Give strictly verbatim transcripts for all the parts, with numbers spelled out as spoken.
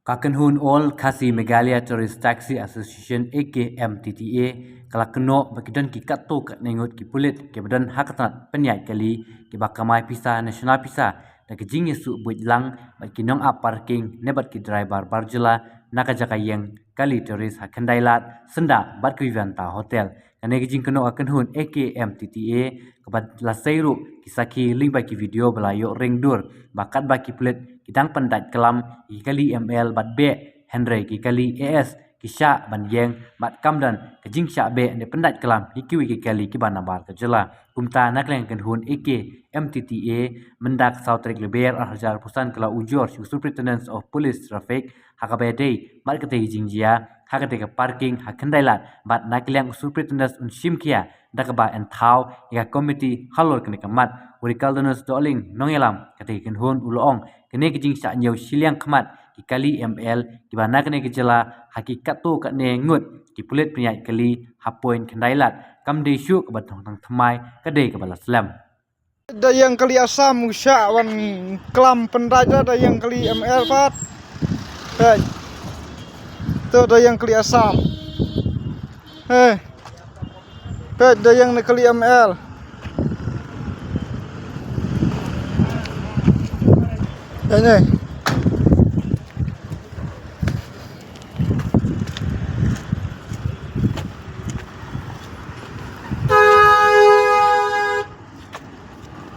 Ka kynhun All Khasi Meghalaya Tourist Taxi Association, A K M T T A, ka la kynnoh ba ki don ki katto katne ngut ki pulit kiba don ha ka tnat pynïaid kali kiba kamai pisa na shna pisa da ka jingïasuh buit lang bad ki nong ap parking ne bad ki driver bar jylla na ka jaka ïeng kali tourist ha Khyndai Lad, Syndah bad ka Vivanta Hotel. Kane ka jingkynnoh ka kynhun A K M T T A kaba la sei ruh ki sakhi lyngba ki video ba la ïoh ring dur ba katba ki pulit ki dang pyndait klam ïa ki kali M L bad beh, hynrei ki kali A S ki shah ban ïeng bad kam don ka jingshah beh ne pyndait klam ïa kiwei ki kali kiba nabar ka jylla. Kumta na ka liang ka kynhun A K M T T A mynta ka saw tarik Lber ar hajar arphew san ka la ujor sha u Superintendent of Police Traffic ha kaba ïadei bad katei ka jingjia ha katei ka parking ha Khyndai Lad bad na ka liang u Superintendent un shim khia da kaba yn thaw ïa ka komiti halor kane ka mat. U Ricardanus Dohling, nongïalam katei ka kynhun, u la ong kane ka jingshah ñiew shiliang khmat ki kali M L kiba na kane ka jylla ha ki katto katne ngut ki pulit pynïaid kali ha point Khyndai Lad kam dei shuh kaba thong thang thymmai, ka dei kaba la slem. Da ïeng kali Assam u shah wan klam pyndait da, da ïeng kali M L pat. Hei. To da ïeng kali Assam. Hei. Peit da ïeng na kali M L. Hei ne.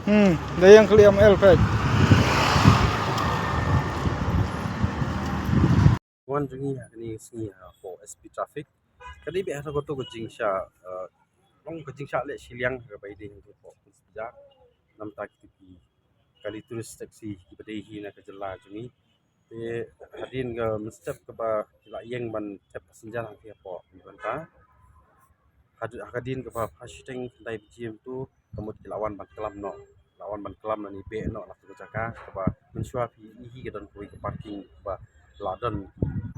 Hmm, da ïeng kali M L peit. Wan jong ngi ha kane ka sngi hapoh S P Traffic. Ka dei beit ha kato ka jingshah, eh, long ka jingshah leh shiliang kaba ïadei hangto hapoh Police Bazar. Namar kito ki kali tourist taxi kiba dei hi na ka jylla jong ngi. Te hadien ka mynstep kaba ki la ïeng ban thep passenger hangtei hapoh Vivanta. Had-, hadien kaba pha shiteng khyndai baje mynta ka mut ki la wan ban klam noh. La wan ban klam lane beh noh na kato ka jaka kaba mynshuwa phi ïohi ka don kawei ka parking kaba la don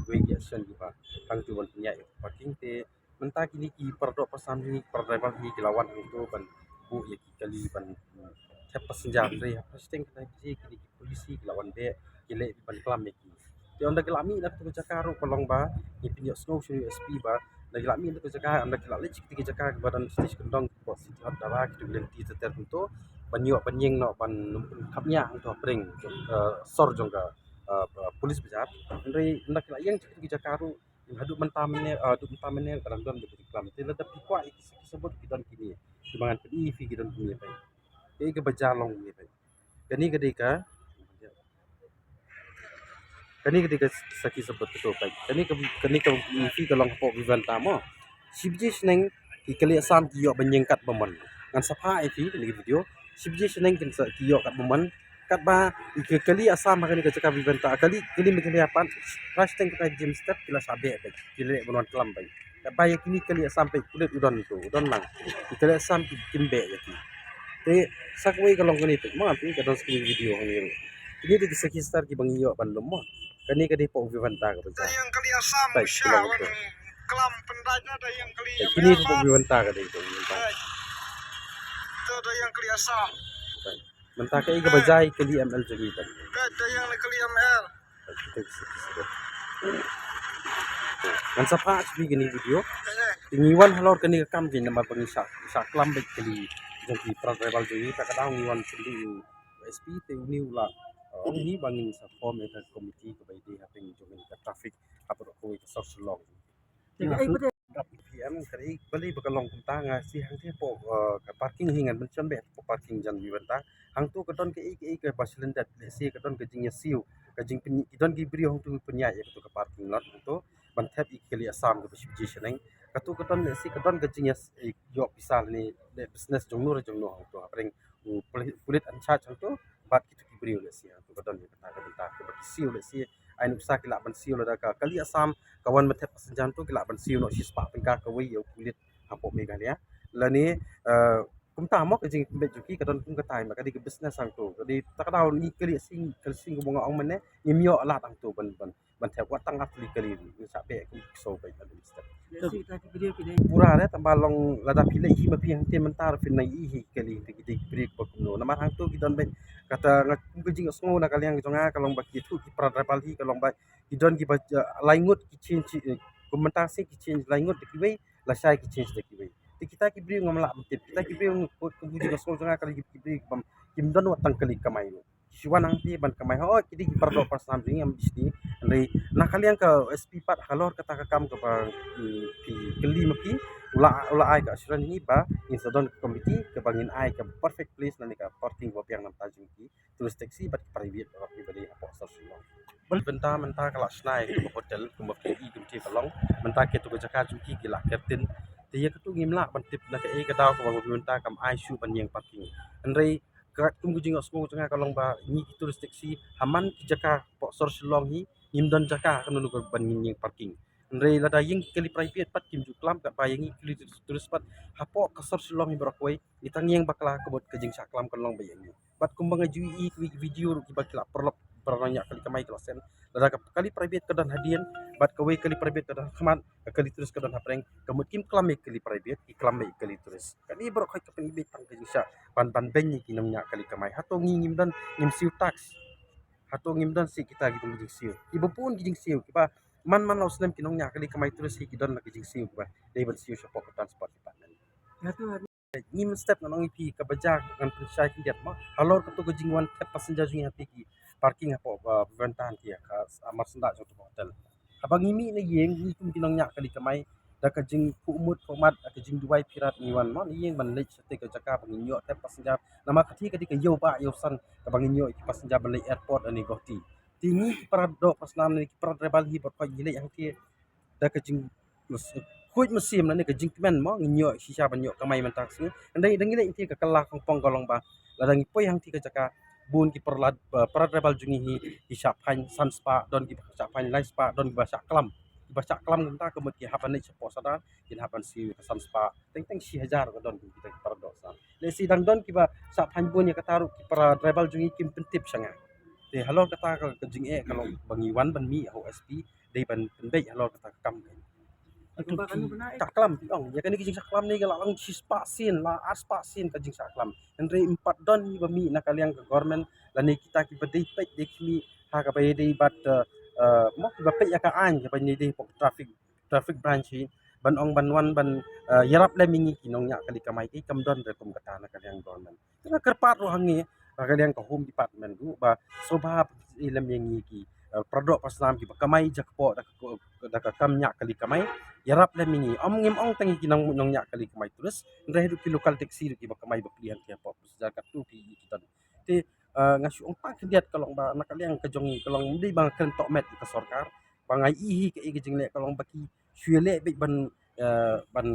kawei ki action kiba hangto ban pynïaid ïa ka parking. Te mynta kine ki para doh para sam hi, para driver hi ki la wan hangto ban buh ïa ki kali ban thep passenger. Hynrei ha pha shiteng khyndai baje kine ki police hi ki la wan beh, ki leh ban klam ïa ki. Te ynda ki la mih na kato ka jaka ruh ka long ba ngi pynïohsngew sha u S P ba ynda ki la mih na kato ka jaka, ynda ki la leit sha kito ki jaka kiba don sha shnong, hapoh City Hut Dara, kito ki lynti ter ter kumto, ban ïoh ban ïeng noh ban ym pynkhapngiah hangto hapdeng, eh, sor jong ka, eh, Police Bazar. Hynrei ynda ki la ïeng sha kito ki jaka ruh, haduh mynta mynne, eh, haduh mynta mynne ka dang don ka jingklam. Te lada phi kwah ïa ki sakhi sabut ki don kine, kiba ngan pyni ïa phi ki don kine peit. Kaei kaba jia long kine peit. Kane ka dei ka, kane ka dei ka sakhi sabut kato peit. Kane ka, kane ka, ïa phi ka long hapoh Vivanta mo. Shi baje shaneng ki kali Assam ki ïoh ban ïeng katba mon. Ngan sa phah ïa phi kane ka video. Shi baje shaneng kin sa ki ïoh katba mon. Katba ïa ki kali Assam ha kane ka jaka Vivanta, kali, kali Meghalaya pat, pha shiteng khyndai baje mynstep ki la shah beh beit, ki la leh ban wan klam beit. Katba ïa kine kali Assam peit, pulit u don tu, u don lang. Ki kali Assam ki, kim beh ïa ki. Te sa kawei ka long kane peit, ma peit ka don sa kawei video hangne ruh. Kine dei ki sakhi star kiba ngi ïoh ban lum mo. Kane ka dei hapoh Vivanta ka bazaar. Da ïeng kali Assam. Peit, ki long tu. Klam pyndait na da ïeng kali. Peit, kine hapoh Vivanta ka dei, hapoh Vivanta. Peit. To da ïeng kali Assam. Peit. Mynta kaei kaba jia ïa ki kali M L jong ngi peit. Peit, da ïeng na kali M L. Ngan sa phah sha phi kane ka video. Te ngi wan halor kane ka kam jong ngi namar ba ngi shah, shah klam beit kali jong ki para driver jong ngi, te ka daw ngi wan kynduh ïa u S P te une u la, uh, ong hi ba ngin sa form ïa ka committee kaba ïadei hapdeng jong ka traffic hapoh kawei ka sor Shillong. P M ka dei balei ba ka long kumta, nga sngew hangtei hapoh, eh, ka parking hi ngan pynshem beit hapoh parking jan Vivanta. Hangto ka don kaei kaei kaba shlyndet, lehse ka don ka jingïasiew, ka jingpyn-, ki don ki briew hangto pynïaid ïa kato ka parking lot hangto ban thep ïa ki kali Assam kaba shi baje shaneng. Kato ka don lehse ka don ka jingïas-, eh, ïoh pisa lane leh business jongno re jongno hangto hapdeng u puli-, pulit in charge hangto bad kito ki briew lehse hangto ka don ïa kata ka bynta kaba ki siew lehse ai nuksa ki lah ban siew lada ka kali Assam ka wan ban thep passenger hangto ki lah ban siew noh shispah tyngka kawei ïa u pulit hapoh Meghalaya. Lane, eh, Kumta mo ka jingpynbeit jong ki ka don kum kata, ma ka dei ka business hangto. Ka dei ta ka daw ngi kali sing, kali sing kumba nga ong mynne, ngim ïoh lad hangto ban, ban, ban thep wat tang ar tylli kali, ngi sa beh kum ki soo beit, ka dei step. Pura re, tang ba long lada phi leh hi ma phi hangtei mynta phin nang ïohi kali, te ki dei ki briew ba kumno. Namar hangto ki don beit, kata nga kum ka jingsngew na ka liang jong nga ka long ba ki thuh ki para driver hi ka long ba ki don kiba, eh, lai ngut ki change, eh, kum mynta sngi ki change lai ngut da kiwei, lashai ki change da kiwei. Te kita ki briew ngam lah ban tip, kita ki briew, kum ka jingsngew jong nga ka long ki briew bym, kim don wat tang kali kamai ruh. Ki shu wan hangtei ban kamai, hooid ki dei ki para doh para snam jong ngi, ngam ïohi. Hynrei na ka liang ka S P pat halor kata ka kam kaba, mm, phi kylli ma phi, u la, u la ai ka assurance ngi ba ngin sa don ka committee kaba ngin ai ka perfect place lane ka parking ba biang na bynta jong ki tourist taxi bad ki private ba ki ba dei hapoh sor Shillong. Bad mynta, mynta ka la shna ïa ka hotel kumba phi ïohi kumta ka long. Mynta kato ka jaka jong ki ki la ker tin. Te ïa kato ngim lah ban tip na kaei ka daw kaba mynta kam ai shuh ban ïeng parking. Hynrei kat kum ka jingsngew jong nga ka long ba ngi ki tourist taxi ha man ki jaka hapoh sor Shillong hi ngim don jaka kano kano ban ngin ïeng parking. Hynrei lada ïeng ki kali private pat kim ju klam, katba ïeng ki kali tourist pat hapoh ka sor Shillong hi baroh kawei, ngi tang ïeng bakla, ka mut ka jingshah klam kan long ba ïeng ngi. Bad kumba nga ju ïohi ki video ruh kiba ki la paralok, para nongñiah kali kamai ki la send. Lada ka kali private ka don hadien bad kawei kali private ka don ha khmat, ka kali tourist ka don hapdeng, ka mut kim klam ïa ki kali private, ki klam ïa ki kali tourist. Kane baroh khoit ka pynbeit tang ka jingshah ban, ban beiñ ïa ki nongñiah kali kamai. Hato ngi ngim don, ngim siew tax? Hato ngim don seh kita ki don ki jingsiew? Kiba bun ki jingsiew kiba man man la u snem ki nongñiah kali kamai tourist hi ki don la ki jingsiew kiba dei ban siew shapoh ka transport department. Ngi mynstep ngan ong ïa phi kaba jia ngan pynshai khyndiat mo halor kato ka jingwan thep passenger jong ngi ha ki parking hapoh, uh, Vivanta hangne ha, uh, marsyndah jong kato ka hotel. Haba ngi mih na ïing ngi kum ki nongñiah kali kamai, da ka jingphuhmut phuhmat, da ka jingduwai phirat ngi wan mo na ïing ban leit shatei ka jaka ba ngin ïoh thep passenger. Namar katei ka dei ka ïew ba ïew san kaba ngin ïoh ki passenger ban leit airport lane Guwahati. Te ngi ki para doh para snam ne ki para driver hi baroh khoit ngi leit hangtei da ka jing khuid mynsiem lane ka jingkmen mo, ngin ïoh shisha ban ïoh kamai mynta ka sngi. Hynrei da ngi leit hangtei ka kylla kongpong ka long ba lada ngi poi hangtei ka jaka, bun ki para lad, para driver jong ngi hi ki shah fine san spah, don kiba shah fine lai spah, don kiba shah klam. Kiba shah klam kumta ka mut ki hap ban leit shapoh Sadar, kin hap ban siew ka san spah. Teng teng shi hajar ka don kita ki para doh para snam. Lehse dang don kiba shah fine bun ïa kata ruh ki para driver jong ngi kim pyntip sha nga. Te halor kata ka, ka jingeh ka long ba ngi wan ban mih ha u S P, dei ban pynbeit halor kata ka kam. Ka klam, ong ïa kane ka jingshah klam ne ka la long shi spah sien, la ar spah sien ka jingshah klam. Hynrei ym pat don hi ba mih na ka liang ka government lane kita kiba dei peit dei khmih ha kaba ïadei bad, eh, eh, mo kiba peit ïa ka aiñ kaba ïadei hapoh traffic, traffic branch hi ban ong ban wan ban, eh, ïarap lem ïa ngi ki nongñiah kali kamai, ki kam don re kum kata na ka liang government. Te nga kyrpad ruh hangne na ka liang ka Home Department ruh ba sngewbha pynlem ïa ngi ki, eh, para doh para snam kiba kamai jakpoh da ka, da ka kam ñiah kali kamai. Ïarap lem ïa ngi. Ym ngim ong tang ïa ki nong, nongñiah kali kamai tourist, hynrei ruh ki local taxi ruh kiba kamai bapli hangtei hapoh passenger katto ki, ki don. Te, eh, nga shu ong tang khyndiat ka long ba na ka liang ka jong ngi ka long ym dei ba nga kren tohmet ïa ka sorkar, ba nga ïohi kaei ka jingleh ka long ba ki shu ïaleh beit ban, eh, ban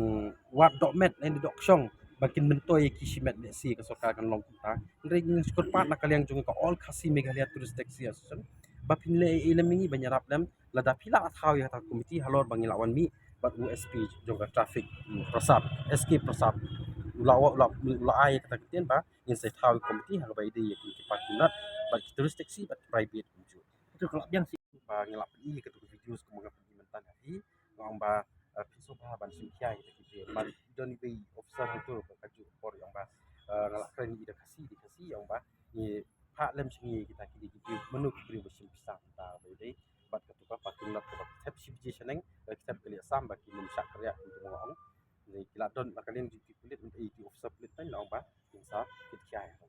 wad dohmet lane dohkshong ba kin myntoi ïa ki shimet lehse ka sorkar kan long kumta. Hynrei nga shu kyrpad na ka liang jong ka All Khasi Meghalaya Tourist Taxi Association ba phin leh ei lem ïa ngi ban ïarap lem, lada phi lah thaw ïa kata ka committee halor ba ngi lah wan mih bad u S P jong ka traffic, hmm, Prasad, S K Prasad. U la, u la, u la ai ïa kata ka ktien ba ngin sa thaw ïa ka committee ha kaba ïadei ïa ki parking lot bad ki tourist taxi bad ki private kumjuh. Ba ngi lah pyni ïa katu ka video kumba nga pyni mynta ha phi, nga ong ba, eh, phin sngewbha ban shim khia ïa kita ki briew. Namar don iwei i officer hangto ba kajuh ka por i ong ba, eh, nga lah kren ïa i da Khasi, da Khasi, i ong ba ngi phah lem sha ngi kita ki dei ki briew, mano ki briew ba shim pisa mynta ba ïadei bad katu ka parking lot kaba thep shi baje shaneng, eh, thep ka liang sam ba ki nym shah kyrïah kumba nga ong. Ki la don na ka liang jong ki pulit, mynta i officer pulit mynta i la ong ba kin sa kit khia ïa ka.